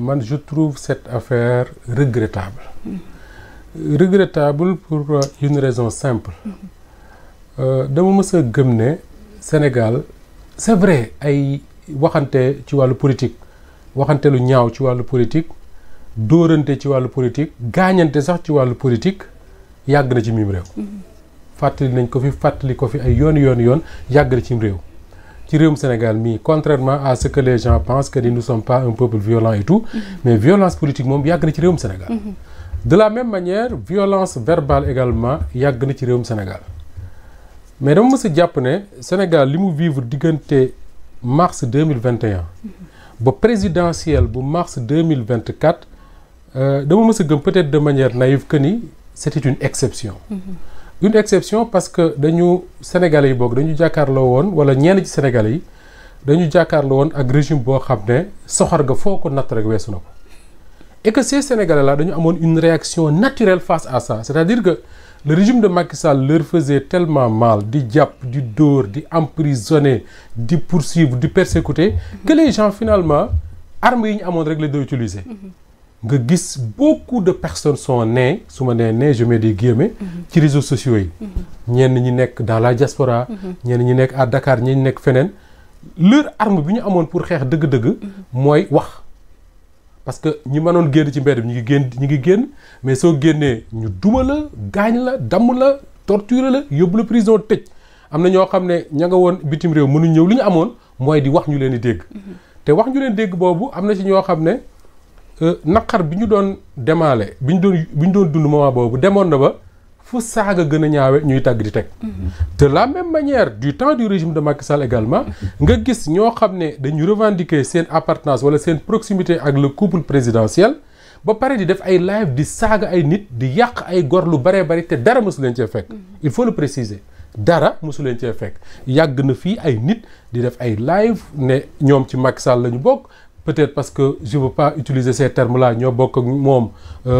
Man, je trouve cette affaire regrettable. Regrettable pour une raison simple. Dama mës a gëm ne Sénégal c'est vrai ay waxante ci wàllu politique waxante lu ñaaw ci wàllu politique dóorante ci wàllu politique gaañante sax ci wàllu politique yàgg na ci mim réew. fàttali nañ ko fi ay yoon yàgg na ci réew. ci réewum Sénégal mii contrairement à ce que les gens pensent que nous ne sommes pas un peuple violent et tout mais violence politique moom yàgg na ci réewum Sénégal. De la même manière violence verbale également yàgg na ci réewum Sénégal mais dama mës a jàpp ne Sénégal li mu vivre diggante mars 2021 ba présidentielle bu mars 2024 dama mës a gëm peut-être de manière naïve que ni c'était une exception. Une exception parce que dañu Sénégalais yi boog dañu jàkkaarloo woon wala ñenn ci Sénégalais yi dañu jàkkaarloo woon ak régime boo xam ne soxor ga foo ko natt rek weesu na ko et que ces Sénégalais là dañu amoon une réaction naturelle face à ça c'est-à-dire que le régime de Macky Sall leur faisait tellement mal di jàpp di dóor di emprisonner di poursuivre di persécuter que les gens finalement armes yi ñu amoon rek la doon utiliser. nga gis beaucoup de personnes sont nées su ma nee nées je mets des guillemets ci réseaux sociaux yi. ñenn ñi nekk dans la diaspora. ñenn ñi nekk à Dakar ñi nekk feneen. leur arme bi ñu amoon pour xeex dëgg-dëgg. mooy wax. parce que ñi mënoon génn ci mbedd bi ñi ngi génn mais soo génnee ñu duma la gaañ la damm la torturer la yóbbu la prison tëj. am na ñoo xam ne ña nga woon bitim réew mënuñ ñëw li ñu amoon mooy di wax ñu leen di dégg. te wax ñu leen dégg boobu am na ci ñoo xam ne. naqar bi ñu doon demaale bi ñu doon dund moment boobu demoon na ba fu saaga gën a ñaawe ñuy tàgg di teg. De la même manière du temps du régime de Macky Sall également nga gis ñoo xam ne dañu revendiquer seen appartenance wala seen proximité ak le couple présidentiel ba pare di def ay live di saaga ay nit di yàq ay gor lu baree bari te dara mosu leen cee fekk. Il faut le préciser dara mosu leen cee fekk yàgg na fii ay nit di def ay live ne ñoom ci Macky Sall la ñu bokk. Peut-être parce que je veux pas utiliser ces termes-là ñoo bokk ak moom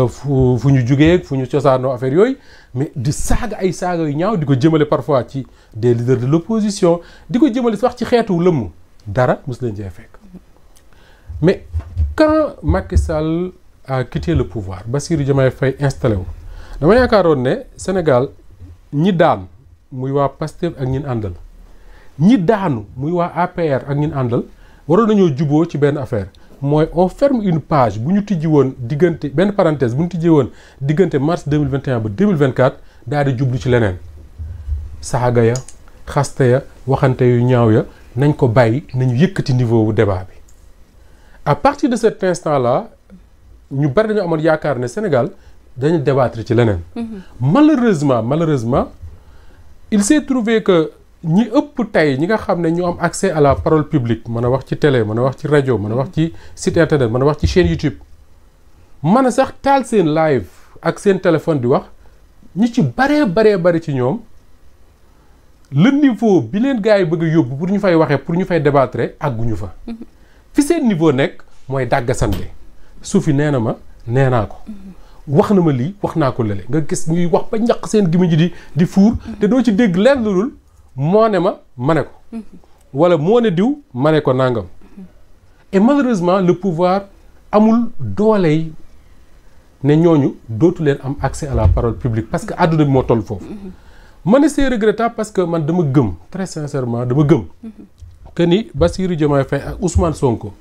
fu ñu jugee fu ñu cosaanoo affaire yooyu mais di saaga ay saaga yu ñaaw di ko jëmale parfois ci des leaders de l'opposition di ko jëmale sax ci xeetu lëmm dara mos leen cee fekk. Mais quand Macky Sall a quitté le pouvoir Bassirou Diomaye Faye installé wu dama yaakaaroon ne Sénégal ñi daan muy waa Pastef ak ñin àndal ñi daanu muy waa APR ak ñin àndal. waroon nañoo juboo ci benn affaire mooy on ferme une page bu ñu tijji woon diggante benn parenthèse bu ñu tijji woon diggante mars 2021 ba 2024 daal di jublu ci leneen saaga ya xaste ya waxante yu ñaaw ya nañ ko bàyyi nañu yëkkati niveau wu débat bi. À partir de cet instant là ñu bari dañu amoon yaakaar ne Sénégal dañu débattre ci leneen. Malheureusement il s'est trouvé que. ñi ëpp tey ñi nga xam ne ñu am accès à la parole publique mën a wax ci télé mën a wax ci rajo mën a wax ci site internet mën a wax ci chaîne YouTube mën a sax taal seen live ak seen téléphone di wax ñi ci bari ci ñoom le niveau bi leen gars yi bëgg a yóbbu pour ñu fay waxee pour ñu fay débattre àgguñu fa. fi seen niveau nekk mooy dàggasante su fi nee na ma nee naa ko. wax na ma lii wax naa ko lële nga gis ñuy wax ba ñaq seen gémmiñ ji di fuur te doo ci dégg lenn lu dul moo ne ma ne ko wala moo ne diw ma ne ko nangam et malheureusement le pouvoir amul dooley ne ñooñu dootu leen am accès à la parole publique parce que àdduna bi moo toll foofu ma ne c'est regrettable parce que man dama gëm très sincèrement dama gëm que ni Bassirou Diomaye Faye ak Ousmane Sonko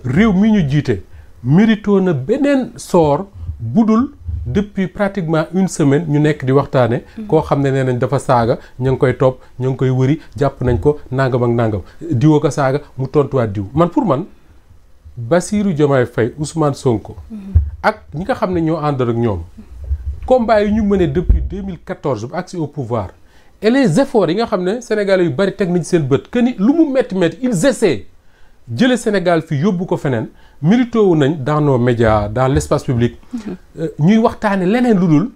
réew mi ñu jiite mérito na beneen sort budul depuis pratiquement une semaine ñu nekk di waxtaane koo xam ne nee nañ dafa saaga ñu ngi koy topp ñu ngi koy wëri jàpp nañ ko nangam ak nangam diwoo ko saaga mu tontuwaat diw man pour man Bassirou Diomaye Faye Ousmane Sonko ak ñi nga xam ne ñoo ànd ak ñoom combat yi ñu mëne depuis 2014 ba accès au pouvoir et les efforts yi nga xam ne Sénégalais yu bari teg nañ seen bët que ni lu mu métti ils essaient jële Sénégal fi yóbbu ko feneen milité wu nañ dans nos médias dans l'espace public ñuy waxtaane leneen lu dul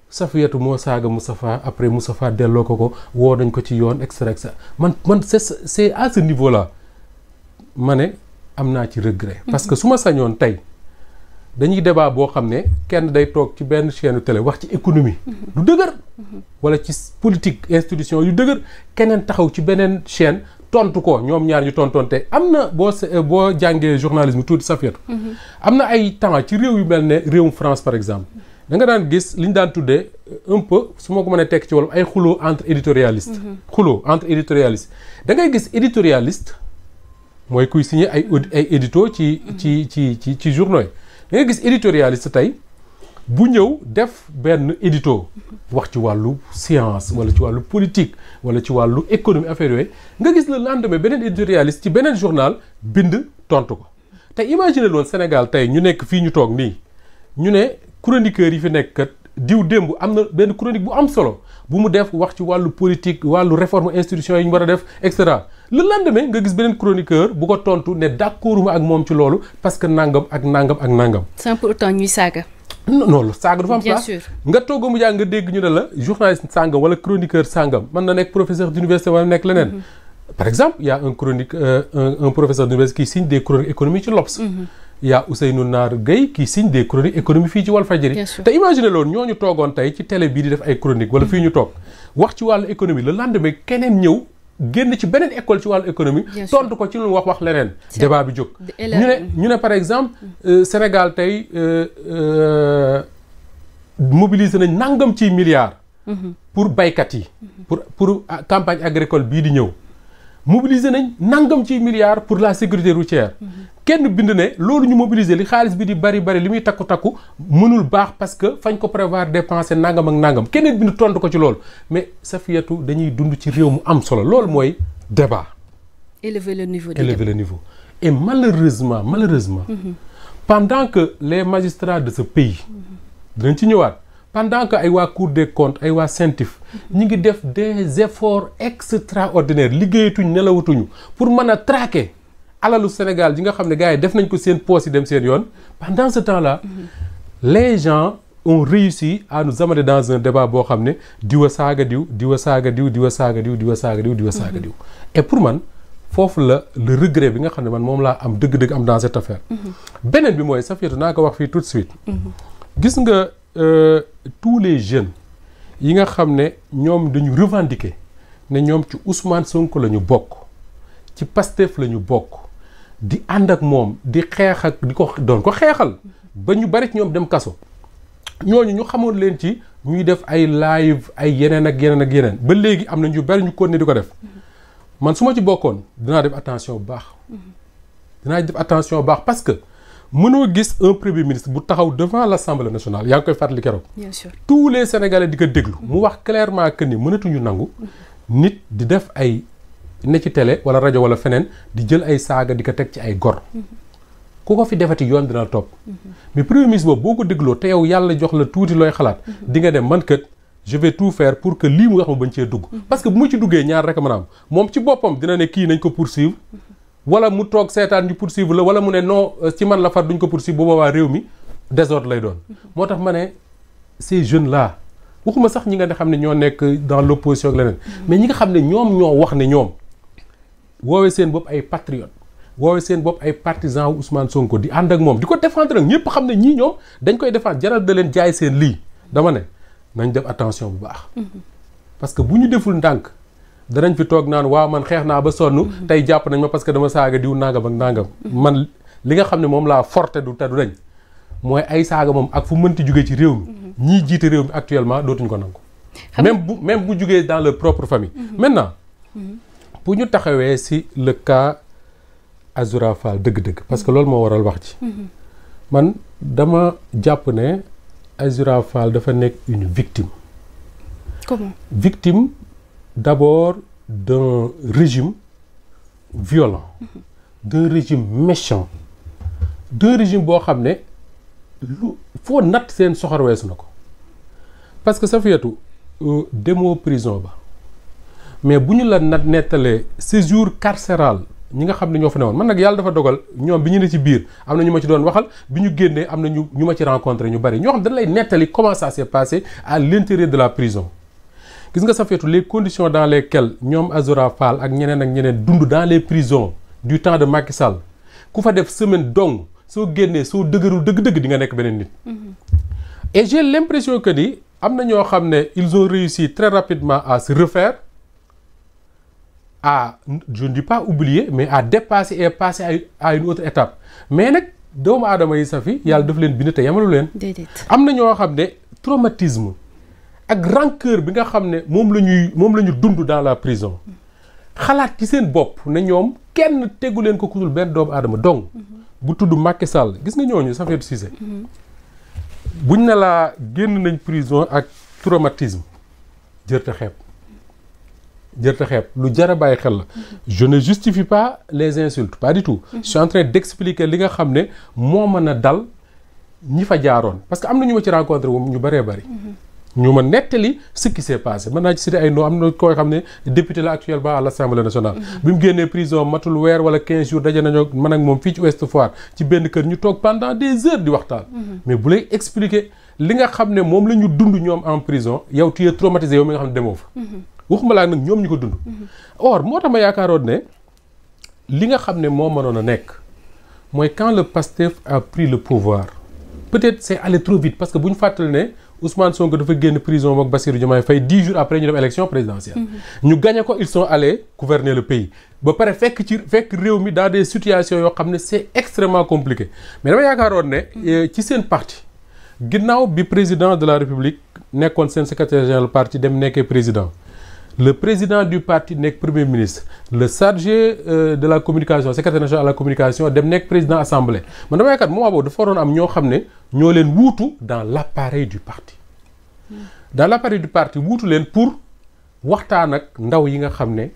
Safiatou moo saaga Moustapha après Moustapha delloo ko woo nañ ko ci yoon et cetera man c'est à ce niveau là ma ne am naa ci regret parce que su ma sañoon tey dañuy débat boo xam ne kenn day toog ci benn chaîne télé wax ci économie du dëgër wala ci politique institution yu dëgër keneen taxaw ci beneen chaîne tontu ko ñoom ñaar ñu tontonte am na boo jàngee journalisme tuuti Safiatou am na ay temps ci réew yu mel ne réewum France par exemple da nga daan gis li ñu daan tuddee un peu su ma ko mënee tekk ci wolof ay xuloo entre éditorialiste xuloo entre éditorialiste da ngay gis éditorialiste mooy kuy signé ay édito ci journaux yi da ngay gis éditorialiste tey bu ñëw def benn édito wax ci wàllu science wala ci wàllu politique wala ci wàllu économie affaire yooyu nga gis le lendemain beneen éditorialiste ci beneen journal bind tontu ko te imagine loon Sénégal tey ñu nekk fii ñu toog nii ñu ne chroniqueurs yi fi nekk kat diw démb am na benn chronique bu am solo bu mu def wax ci wàllu politique wàllu réforme institution yi ñu war a def et cetera le lendemain nga gis beneen chroniqueur bu ko tontu ne d'accorduma ak moom ci loolu parce que nangam ak nangam ak nangam. sans pour autant ñuy saaga. non saaga dafa am bien place sûr nga toog mu jàng nga dégg ñu ne la journaliste sàngam wala chroniqueur sàngam mën na nekk professeur d'université wala nekk leneen. par exemple il y a un professeur d'université qui signe des chroniques économiques ci l'Obs. Il y a Ousseynou Naar Gueye qui signe des chroniques économiques fii ci Walfadjri te imagine loolu ñooñu toogoon tey ci télé bii di def ay chroniques wala fii ñu toog wax ci wàllu économie le lendemain keneen ñëw génn ci beneen école ci wàllu économie tontu ko ci lu wax leneen débat bi jóg ñu ne par exemple Sénégal tey mobiliser nañ nangam ci milliards pour baykat yi pour campagne agricole bii di ñëw mobiliser nañ nangam ci milliards pour la sécurité routière kenn bind ne loolu ñu mobiliser li xaalis bi di bari li muy takku mënul baax parce que fañ ko prévoir dépenser nangam ak nangam keneen bind tontu ko ci loolu mais Safiatou dañuy dund ci réew mu am solo loolu mooy débat. élever le niveau. Et malheureusement pendant que les magistrats de ce pays dinañ ci ñëwaat pendant que ay waa Cour des comptes ay waa CENTIF ñi ngi def des efforts extraordinaires liggéeyatuñ nelawatuñu pour mën a traquer alalu Sénégal ji nga xam ne gars yi def nañ ko seen poos yi dem seen yoon pendant ce temps-là les gens ont réussi à nous amener dans un débat boo xam ne diwa saaga diw diwa saaga diw diwa saaga diw diwa saaga diw diwa saaga diw et pour man foofu la le regret bi nga xam ne man moom laa am dëgg-dëgg am dans cette affaire beneen bi mooy Safiatou naa ko wax fii tout de suite gis nga tous les jeunes yi nga xam ne ñoom dañu revendiquer ne ñoom ci Ousmane Sonko la ñu bokk ci Pastef la ñu bokk di ànd ak moom di xeex ak di ko doon ko xeexal ba ñu bari ci ñoom dem kaso ñooñu ñu xamoon leen ci ñuy def ay live ay yeneen ak yeneen ba léegi am na ñu bari ñu continuer di ko def man su ma ci bokkoon dinaa def attention bu baax parce que mënoo gis un premier ministre bu taxaw devant l'Assemblée nationale yaa ngi koy fàttali keroog. bien sûr tous les Sénégalais di ko déglu mu wax clairement que ni mënatuñu nangu nit di def ay ne ci télé wala rajo wala feneen di jël ay saaga di ko teg ci ay gor ku ko fi defati yoon dina topp mais premier ministre boobu boo ko dégloo te yow yàlla jox la tuuti looy xalaat di nga dem man kat je vais tout faire pour que lii mu wax ma bañ cee dugg parce que bu mu ci duggee ñaar rek mën a am moom ci boppam dina ne kii nañ ko poursuivre wala mu toog seetaan ñu poursuivre la wala mu ne non ci man la far duñ ko poursuivre bu boobaa réew mi désordre lay doon moo tax ma ne ces jeunes là waxuma sax ñi nga xam ne ñoo nekk dans l'opposition ak leneen mais ñi nga xam ne ñoom ñoo wax ne ñoom woowee seen bopp ay patriotes woowee seen bopp ay partisans wu Ousmane Sonko di ànd ak moom di ko défendre nag ñëpp xam ne ñii ñoom dañ koy défendre jaral da leen jaay seen lii dama ne nañ def attention bu baax parce que bu ñu deful ndànk danañ fi toog naan waaw man xeex naa ba sonn tey jàpp nañ ma parce que dama saaga diw nangam ak nangam man li nga xam ne moom laa forte du te du dañ mooy ay saaga moom ak fu mënti jugee ci réew mi ñii jiite réew mi actuellement dootuñ ko nangu même bu jugee dans leur propre famille maintenant bu ñu taxawee ci le cas Azoura Fall dëgg-dëgg parce que loolu moo waral wax ci man dama jàpp ne Azoura Fall dafa nekk une victime. Comment? Victime d'abord d'un régime violent d'un régime méchant d'un régime boo xam ne lu foo natt seen soxor weesu na ko parce que Safiatou demoo prison ba mais bu ñu la nettalee séjour carcéral ñi nga xam ne ñoo fa newoon man nag yàlla dafa dogal ñoom bi ñu ne ci biir am na ñu ma ci doon waxal bi ñu génnee am na ñu ma ci rencontré ñu bari ñoo xam dañ lay nettali comment ça s'est passé à l'intérieur de la prison gis nga Safiatou les conditions dans lesquelles ñoom Azoura Fall ak ñeneen dund dans les prisons du temps de Macky Sall ku fa def semaine dong soo génnee soo dëgërul dëgg-dëgg di nga nekk beneen nit et j'ai l'impression que ni am na ñoo xam ne ils ont réussi très rapidement à se refaire à, je ne dis pas oublier, mais à dépasser et passer à une autre étape. Mais nag doomu aadama yi Safi yàlla daf leen bind te yamalu leen. déedéet am na ñoo xam ne traumatisme ak rancœur bi nga xam ne moom la ñu dund dans la prison xalaat ci seen bopp ne ñoom kenn tegu leen ko kutul benn doomu aadama donc bu tudd Macky Sall gis nga ñooñu Safiatou Cissé buñ ne laa génn nañ prison ak traumatisme jërta xeeb lu jar a bàyyi xel la je ne justifie pas les insultes pas du tout je suis en train d'expliquer li nga xam ne moo mën a dal ñi fa jaaroon parce que am na ñu ma ci rencontré wu ñu bëree bëri ñu ma nettali ce qui s'est passé mën naa ci citer ay noo am na koy xam ne député la actuellement à l'Assemblée nationale bi mu génnee prison matul weer wala 15 jours daje nañoo man ak moom fii ci Ouest Foire ci benn kër ñu toog pendant des heures di waxtaan mais bu lay expliquer li nga xam ne moom la ñu dund ñoom en prison yow tu es traumatisé yow mi nga xam ne demoo fa waxuma laa nag ñoom ñu ko dund or moo tax ma yaakaaroon ne li nga xam ne moo mënoon a nekk mooy quand le PASTEF a pris le pouvoir peut-être c'est allé trop vite parce que bu ñu fàttali ne Ousmane Sonko dafa génn prison ak Bassirou Diomaye Faye 10 jours après ñu dem élection présidentielle ñu gagné ko ils sont allés gouverner le pays ba pare fekk réew mi dans des situations yoo xam ne c'est extrêmement compliqué mais dama yaakaaroon ne ci seen parti ginnaaw bi président de la République nekkoon seen secrétaire général parti dem nekkee président le président du parti nekk premier ministre le chargé de la communication secrétaire national à la communication dem nekk président assemblée man dama yaakaar moment boobu dafa waroon am ñoo xam ne ñoo leen wuutu dans l'appareil du parti dans l'appareil du parti wuutu leen pour waxtaan ak ndaw yi nga xam ne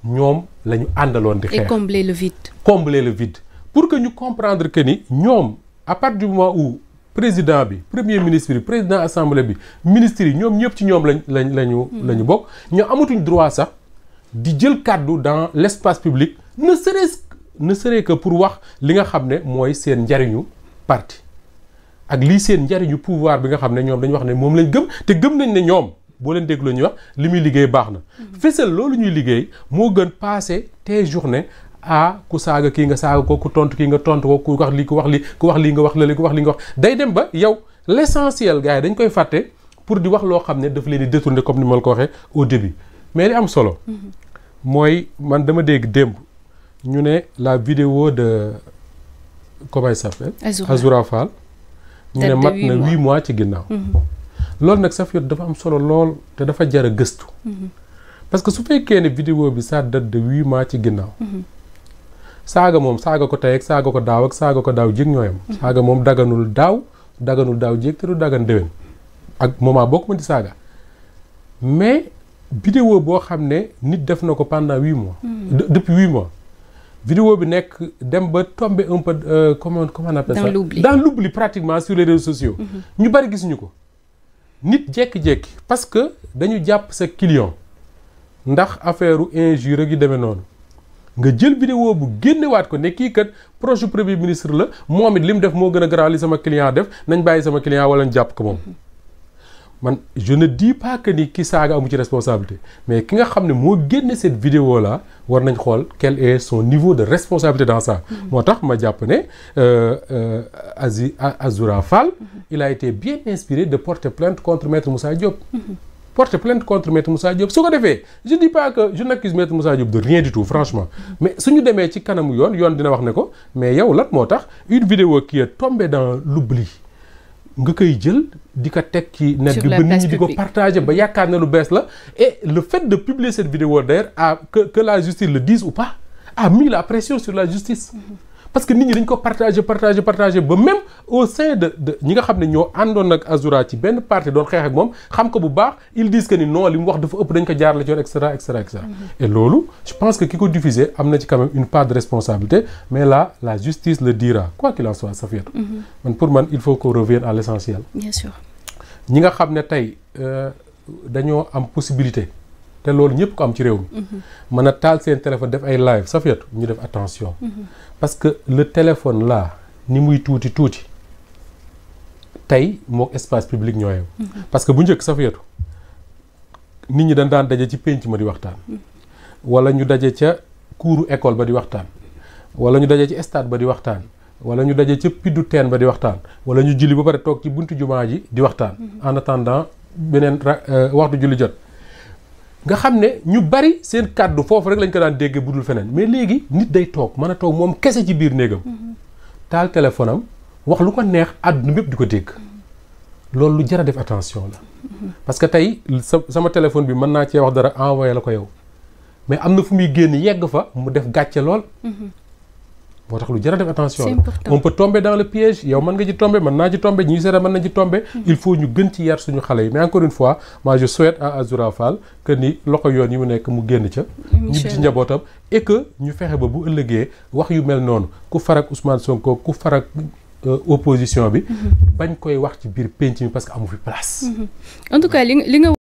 ñoom la ñu àndaloon di xeex et combler le vide pour que ñu comprendre que ni ñoom à partir du moment où président bi premier ministre bi président assemblée bi ministres yi ñoom ñëpp ci ñoom lañu bokk ñoo amatuñ droit sax di jël kàddu dans l'espace public ne serait que pour wax li nga xam ne mooy seen njariñu parti ak lii seen njariñu pouvoir bi nga xam ne ñoom dañu wax ne moom lañ gëm te gëm nañ ne ñoom boo leen déglu ñuy wax li muy liggéey baax na fësal loolu ñuy liggéey moo gën passer tes journées ku saaga kii nga saaga ko ku tontu kii nga tontu ko ku wax lii nga wax lële ku wax li nga wax day dem ba yow l'essentiel gars yi dañ koy fàtte pour di wax loo xam ne daf leen di détourner comme ni ma la ko waxee au début mais li am solo mooy man dama dégg démb ñu ne la vidéo de comment il s'appelle Azoura Fall ñu ne mat na 8 mois ci ginnaaw loolu nag Safiatou dafa am solo lool te dafa jar a gëstu parce que su fekkee ne vidéo bi ça date de 8 mois ci ginnaaw saaga moom saaga ko tey ak saaga ko daaw ak saaga ko daaw jéeg ñooyam saaga moom daganul daaw jéeg te du dagan déwén ak moment boo ko mën di saaga mais vidéo boo xam ne nit def na ko pendant 8 mois depuis 8 mois vidéo bi nekk dem ba tomber un peu comment on appelle ça dans l'oubli pratiquement sur les réseaux sociaux ñu bari gisuñu ko nit jékki-jékki parce que dañu jàpp sa client ndax affaire u injure yu demee noonu nga jël vidéo bu génnewaat ko ne kii kat proche premier ministre la moom it li mu def moo gën a garaaw li sama client def nañ bàyyi sama client wala ñu jàpp ko moom man je ne dis pas que ni ki saaga amu ci responsabilité mais ki nga xam ne moo génne cette vidéo là war nañ xool quel est son niveau de responsabilité dans ça moo tax ma jàpp ne Azoura Fall il a été bien inspiré de porter plainte contre Maître Moussa Diop porter plainte contre Maître Moussa Diop su ko defee je dis pas que je n'accuse Maître Moussa Diop de rien du tout franchement mais suñu demee ci kanamu yoon dina wax ne ko mais yow lan moo tax une vidéo qui est tombée dans l'oubli nga koy jël di ko teg ci net bi ba nit ñi di ko partager ba yaakaar ne lu bees la et le fait de publier cette vidéo d'ailleurs que la justice le dise ou pas a mis la pression sur la justice parce que nit ñi dañ ko partager ba même au sein de ñi nga xam ne ñoo àndoon ak Azoura ci benn parti doon xeex ak moom xam ko bu baax ils disent que ni non li mu wax dafa ëpp dañ ko jaarale ci yoon et cetera et loolu je pense que ki ko diffuser am na ci quand même une part de responsabilité mais là la justice le dira quoi qu'il en soit Safiatou pour man il faut qu'on revienne à l'essentiel bien sûr ñi nga xam ne tey dañoo am possibilité te loolu ñëpp ko am ci réew mi mën a taal seen téléphone def ay live Safiatou ñu def attention parce que le téléphone là ni muy tuuti tey mook espace public ñooyam parce que bu njëkk Safiatou nit ñi dañ daan daje ci pénc ma di waxtaan wala ñu daje ca kuuru école ba di waxtaan wala ñu daje ci stade ba di waxtaan wala ñu daje ca piddu teen ba di waxtaan wala ñu julli ba pare toog ci buntu jumaa ji di waxtaan en attendant beneen waxtu julli jot nga xam ne ñu bari seen kàddu foofu rek lañ ko daan déggee budul feneen mais léegi nit day toog mën a toog moom kese ci biir néegam taal téléphone am wax lu ko neex àdduna bépp di ko dégg loolu lu jar a def attention la parce que tey sama téléphone bi mën naa cee wax dara envoyé la ko yow mais am na fu muy génn yegg fa mu def gàcce lool moo tax lu jar a def attention la on peut tomber dans le piège yow mën nga ci tomber mën naa ci tomber ñuy seeta mën nañ ci tomber il faut ñu gën ci yar suñu xale yi mais encore une fois moi je souhaite à Azoura Fall que ni loxo yoon yi mu nekk mu génn ca ñibbi ci njabootam et que ñu fexe ba bu ëllëgee wax yu mel noonu ku farak Ousmane Sonko ku farak opposition bi bañ koy wax ci biir penc mi parce que amu fi place en tout cas li nga